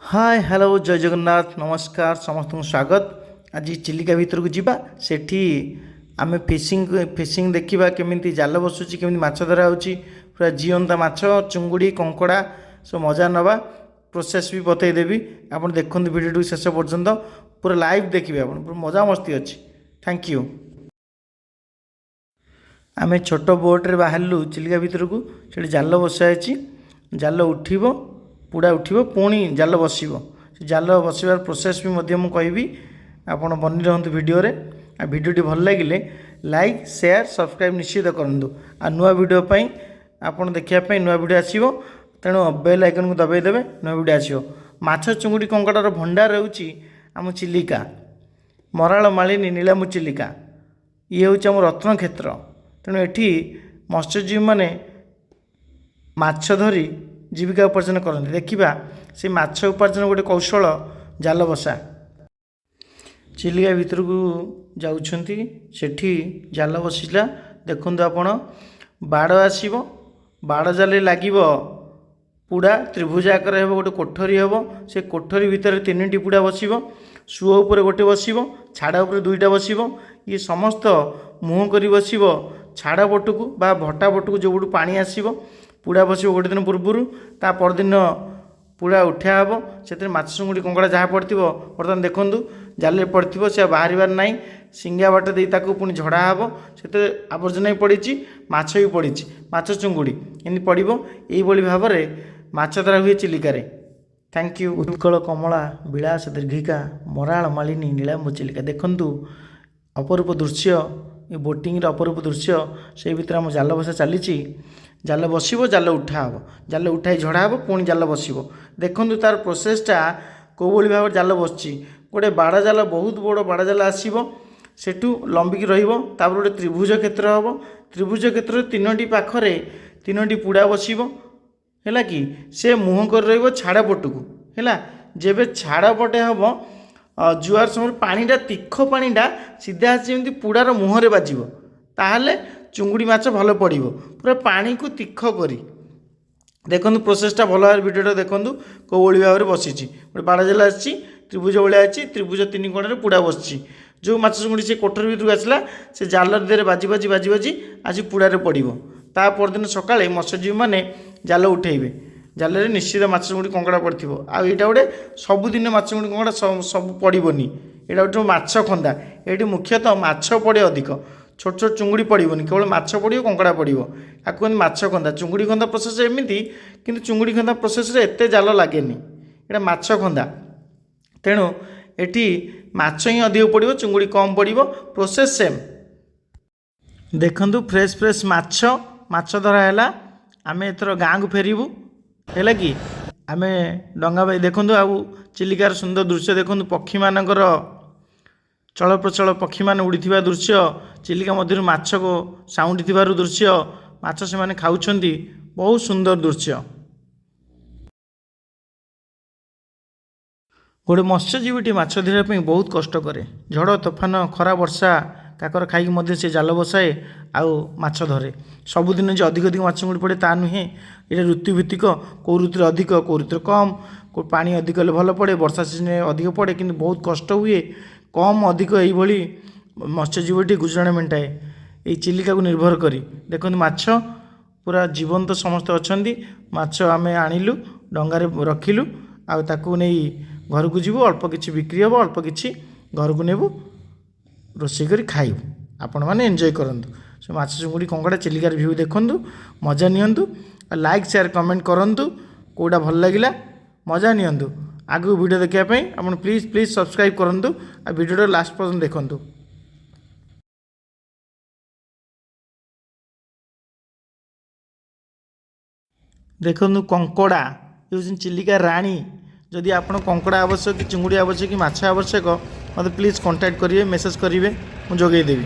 ହାଏ, hello, ଜୟ ଜଗନ୍ନାଥ, ନମସ୍କାର, ସମସ୍ତଙ୍କୁ ସ୍ୱାଗତ। ଆଜି ଚିଲିକା ଭିତରକୁ ଯିବା। ସେଠି ଆମେ ଫିସିଂ ଫିସିଂ ଦେଖିବା, କେମିତି ଜାଲ ବସୁଛି, କେମିତି ମାଛ ଧରା ହେଉଛି, ପୁରା ଜିଅନ୍ତା ମାଛ, ଚୁଙ୍ଗୁଡ଼ି, କଙ୍କଡ଼ା ସବୁ ମଜା ନେବା। ପ୍ରୋସେସ୍ ବି ବତେଇଦେବି। ଆପଣ ଦେଖନ୍ତୁ ଭିଡ଼ିଓଟିକୁ ଶେଷ ପର୍ଯ୍ୟନ୍ତ, ପୁରା ଲାଇଭ୍ ଦେଖିବେ ଆପଣ, ପୁରା ମଜାମସ୍ତି ଅଛି। Thank you. ଆମେ ଛୋଟ ବୋଟ୍ରେ ବାହାରିଲୁ ଚିଲିକା ଭିତରକୁ। ସେଠି ଜାଲ ବସାଯାଇଛି। ଜାଲ ଉଠିବ, ପୁଡ଼ା ଉଠିବ, ପୁଣି ଜାଲ ବସିବ। ସେ ଜାଲ ବସିବାର ପ୍ରୋସେସ୍ ବି ମଧ୍ୟ ମୁଁ କହିବି। ଆପଣ ବନି ରହନ୍ତୁ ଭିଡ଼ିଓରେ। ଆଉ ଭିଡ଼ିଓଟି ଭଲ ଲାଗିଲେ ଲାଇକ୍, ସେୟାର, ସବସ୍କ୍ରାଇବ୍ ନିଶ୍ଚିତ କରନ୍ତୁ। ଆଉ ନୂଆ ଭିଡ଼ିଓ ପାଇଁ ଆପଣ ଦେଖିବା ପାଇଁ, ନୂଆ ଭିଡ଼ିଓ ଆସିବ, ତେଣୁ ବେଲ୍ ଆଇକନ୍କୁ ଦବାଇ ଦେବେ, ନୂଆ ଭିଡ଼ିଓ ଆସିବ। ମାଛ, ଚୁଙ୍ଗୁଡ଼ି, କଙ୍କଡ଼ାର ଭଣ୍ଡାର ହେଉଛି ଆମ ଚିଲିକା। ମରାଳ ମାଳିନୀ ନୀଳାମ୍ବୁ ଚିଲିକା, ଇଏ ହେଉଛି ଆମ ରତ୍ନକ୍ଷେତ୍ର। ତେଣୁ ଏଠି ମତ୍ସ୍ୟଜୀବୀମାନେ ମାଛ ଧରି ଜୀବିକା ଉପାର୍ଜନ କରନ୍ତି। ଦେଖିବା ସେ ମାଛ ଉପାର୍ଜନ ଗୋଟେ କୌଶଳ, ଜାଲ ବସା। ଚିଲିକା ଭିତରକୁ ଯାଉଛନ୍ତି, ସେଠି ଜାଲ ବସିଲା। ଦେଖନ୍ତୁ ଆପଣ, ବାଡ଼ ଆସିବ, ବାଡ଼ ଜାଲରେ ଲାଗିବ ପୁଡ଼ା। ତ୍ରିଭୁଜ ଆକାର ହେବ, ଗୋଟେ କୋଠରୀ ହେବ। ସେ କୋଠରୀ ଭିତରେ ତିନିଟି ପୁଡ଼ା ବସିବ। ସୁଅ ଉପରେ ଗୋଟେ ବସିବ, ଛାଡ଼ ଉପରେ ଦୁଇଟା ବସିବ। ଇଏ ସମସ୍ତ ମୁହଁ କରି ବସିବ ଛାଡ଼ ପଟକୁ ବା ଭଟା ପଟକୁ, ଯେଉଁପଟୁ ପାଣି ଆସିବ। ପୁଡ଼ା ବସିବ ଗୋଟେ ଦିନ ପୂର୍ବରୁ। ତା ପରଦିନ ପୁଡ଼ା ଉଠା ହେବ। ସେଥିରେ ମାଛ, ଚୁଙ୍ଗୁଡ଼ି, କଙ୍କଡ଼ା ଯାହା ପଡ଼ିଥିବ, ବର୍ତ୍ତମାନ ଦେଖନ୍ତୁ ଜାଲରେ ପଡ଼ିଥିବ, ସେ ଆଉ ବାହାରିବାର ନାହିଁ। ଶିଙ୍ଗା ବାଟ ଦେଇ ତାକୁ ପୁଣି ଝଡ଼ା ହେବ। ସେଥିରେ ଆବର୍ଜନା ବି ପଡ଼ିଛି, ମାଛ ବି ପଡ଼ିଛି, ମାଛ, ଚୁଙ୍ଗୁଡ଼ି ଏମିତି ପଡ଼ିବ। ଏଇଭଳି ଭାବରେ ମାଛ ଧରା ହୁଏ ଚିଲିକାରେ। Thank you. Utkal କମଳା ବିଳାସ ଦୀର୍ଘିକା, ମରାଳ ମାଳିନୀ ନୀଳାମ୍ବୁ ଚିଲିକା। ଦେଖନ୍ତୁ ଅପରୂପ ଦୃଶ୍ୟ, ଏ ବୋଟିଂର ଅପରୂପ ଦୃଶ୍ୟ। ସେଇ ଭିତରେ ଆମ ଜାଲ ବସା ଚାଲିଛି। ଜାଲ ବସିବ, ଜାଲ ଉଠା ହେବ, ଜାଲ ଉଠାଇ ଝଡ଼ା ହେବ, ପୁଣି ଜାଲ ବସିବ। ଦେଖନ୍ତୁ ତାର ପ୍ରୋସେସଟା କେଉଁଭଳି ଭାବରେ ଜାଲ ବସିଛି। ଗୋଟେ ବାଡ଼ ଜାଲ, ବହୁତ ବଡ଼ ବାଡ଼ ଜାଲ ଆସିବ, ସେଠୁ ଲମ୍ବିକି ରହିବ। ତାପରେ ଗୋଟେ ତ୍ରିଭୁଜ କ୍ଷେତ୍ର ହେବ। ତ୍ରିଭୁଜ କ୍ଷେତ୍ରରେ ତିନୋଟି ପାଖରେ ତିନୋଟି ପୁଡ଼ା ବସିବ। ହେଲା କି? ସେ ମୁହଁ କରି ରହିବ ଛାଡ଼ ପଟକୁ। ହେଲା, ଯେବେ ଛାଡ଼ ପଟେ ହେବ, ଜୁଆର ସମୟରେ ପାଣିଟା, ତୀଖ ପାଣିଟା ସିଧା ଆସି ଯେମିତି ପୁଡ଼ାର ମୁହଁରେ ବାଜିବ, ତାହେଲେ ଚୁଙ୍ଗୁଡ଼ି ମାଛ ଭଲ ପଡ଼ିବ। ପୁରା ପାଣିକୁ ତୀଖ କରି ଦେଖନ୍ତୁ ପ୍ରୋସେସଟା ଭଲ ଭାବରେ। ଭିଡ଼ିଓଟା ଦେଖନ୍ତୁ କେଉଁଭଳି ଭାବରେ ବସିଛି। ଗୋଟେ ବାଡ଼ ଜାଲ ଆସିଛି, ତ୍ରିଭୁଜ ଭଳିଆ ଅଛି। ତ୍ରିଭୁଜ ତିନି କୋଣରେ ପୁଡ଼ା ବସିଛି। ଯେଉଁ ମାଛ, ଚୁଙ୍ଗୁଡ଼ି ସେ କୋଠରୀ ଭିତରକୁ ଆସିଲା, ସେ ଜାଲ ଦେହରେ ବାଜି ବାଜି ବାଜି ବାଜି ଆସି ପୁଡ଼ାରେ ପଡ଼ିବ। ତା ପରଦିନ ସକାଳେ ମତ୍ସ୍ୟଜୀବୀମାନେ ଜାଲ ଉଠେଇବେ। ଜାଲରେ ନିଶ୍ଚିତ ମାଛ, ଚୁଙ୍ଗୁଡ଼ି, କଙ୍କଡ଼ା ପଡ଼ିଥିବ। ଆଉ ଏଇଟା ଗୋଟେ ସବୁଦିନ ମାଛ, ଚୁଙ୍ଗୁଡ଼ି, କଙ୍କଡ଼ା ସବୁ ପଡ଼ିବନି। ଏଇଟା ଗୋଟେ ମାଛ ଖନ୍ଦା। ଏଇଠି ମୁଖ୍ୟତଃ ମାଛ ପଡ଼େ ଅଧିକ। ଛୋଟ ଛୋଟ ଚୁଙ୍ଗୁଡ଼ି ପଡ଼ିବନି, କେବଳ ମାଛ ପଡ଼ିବ, କଙ୍କଡ଼ା ପଡ଼ିବ। ଆକୁ କୁହନ୍ତି ମାଛ ଖନ୍ଦା। ଚୁଙ୍ଗୁଡ଼ି ଖନ୍ଦା ପ୍ରୋସେସ୍ ଏମିତି, କିନ୍ତୁ ଚୁଙ୍ଗୁଡ଼ି ଖନ୍ଦା ପ୍ରୋସେସ୍ରେ ଏତେ ଜାଲ ଲାଗେନି। ଏଇଟା ମାଛ ଖନ୍ଦା, ତେଣୁ ଏଠି ମାଛ ହିଁ ଅଧିକ ପଡ଼ିବ, ଚୁଙ୍ଗୁଡ଼ି କମ୍ ପଡ଼ିବ। Process same. ଦେଖନ୍ତୁ ଫ୍ରେଶ୍ ଫ୍ରେଶ୍ ମାଛ, ମାଛ ଧରା ହେଲା। ଆମେ ଏଥର ଗାଁକୁ ଫେରିବୁ। ହେଲା କି? ଆମେ ଡଙ୍ଗା ବାଇ ଦେଖନ୍ତୁ ଆଉ ଚିଲିକାର ସୁନ୍ଦର ଦୃଶ୍ୟ ଦେଖନ୍ତୁ। ପକ୍ଷୀମାନଙ୍କର ଚଳପ୍ରଚଳ, ପକ୍ଷୀମାନେ ଉଡ଼ିଥିବା ଦୃଶ୍ୟ, ଚିଲିକା ମଧ୍ୟରୁ ମାଛ ସାଉଁଟି ଥିବାରୁ ଦୃଶ୍ୟ, ମାଛ ସେମାନେ ଖାଉଛନ୍ତି, ବହୁତ ସୁନ୍ଦର ଦୃଶ୍ୟ। ଗୋଟେ ମତ୍ସ୍ୟଜୀବୀଟି ମାଛ ଧରିବା ପାଇଁ ବହୁତ କଷ୍ଟ କରେ। ଝଡ଼ ତୋଫାନ, ଖରା, ବର୍ଷା, କାକର ଖାଇକି ମଧ୍ୟ ସେ ଜାଲ ବସାଏ ଆଉ ମାଛ ଧରେ। ସବୁଦିନ ଯେ ଅଧିକ ଅଧିକ ମାଛ ଚୁଙ୍ଗୁଡ଼ି ପଡ଼େ ତା ନୁହେଁ। ଏଇଟା ଋତୁଭିତ୍ତିକ। କେଉଁ ଋତୁରେ ଅଧିକ, କେଉଁ ଋତୁରେ କମ୍। କେଉଁ ପାଣି ଅଧିକ ହେଲେ ଭଲ ପଡ଼େ, ବର୍ଷା ସିଜନରେ ଅଧିକ ପଡ଼େ, କିନ୍ତୁ ବହୁତ କଷ୍ଟ ହୁଏ। କମ୍ ଅଧିକ ଏଇଭଳି ମତ୍ସ୍ୟଜୀବୀଟି ଗୁଜୁରାଣ ମେଣ୍ଟାଏ ଏଇ ଚିଲିକାକୁ ନିର୍ଭର କରି। ଦେଖନ୍ତୁ, ମାଛ ପୁରା ଜୀବନ୍ତ ସମସ୍ତେ ଅଛନ୍ତି। ମାଛ ଆମେ ଆଣିଲୁ, ଡଙ୍ଗାରେ ରଖିଲୁ ଆଉ ତାକୁ ନେଇ ଘରକୁ ଯିବୁ। ଅଳ୍ପ କିଛି ବିକ୍ରି ହେବ, ଅଳ୍ପ କିଛି ଘରକୁ ନେବୁ, ରୋଷେଇ କରି ଖାଇବୁ। ଆପଣମାନେ ଏନ୍ଜୟ କରନ୍ତୁ। ସେ ମାଛ, ଚୁଙ୍ଗୁଡ଼ି, କଙ୍କଡ଼ା, ଚିଲିକାର ଭ୍ୟୁ ଦେଖନ୍ତୁ, ମଜା ନିଅନ୍ତୁ ଆଉ ଲାଇକ୍, ସେୟାର, କମେଣ୍ଟ କରନ୍ତୁ କେଉଁଟା ଭଲ ଲାଗିଲା। ମଜା ନିଅନ୍ତୁ। ଆଗକୁ ଭିଡ଼ିଓ ଦେଖିବା ପାଇଁ ଆପଣ ପ୍ଲିଜ୍ ପ୍ଲିଜ୍ ସବସ୍କ୍ରାଇବ୍ କରନ୍ତୁ ଆଉ ଭିଡ଼ିଓଟା ଲାଷ୍ଟ ପର୍ଯ୍ୟନ୍ତ ଦେଖନ୍ତୁ। ଦେଖନ୍ତୁ କଙ୍କଡ଼ା, ଏ ହେଉଛନ୍ତି ଚିଲିକା ରାଣୀ। ଯଦି ଆପଣ କଙ୍କଡ଼ା ଆବଶ୍ୟକ କି ଚୁଙ୍ଗୁଡ଼ି ଆବଶ୍ୟକ କି ମାଛ ଆବଶ୍ୟକ, ମୋତେ ପ୍ଲିଜ୍ କଣ୍ଟାକ୍ଟ କରିବେ, ମେସେଜ୍ କରିବେ, ମୁଁ ଯୋଗାଇ ଦେବି।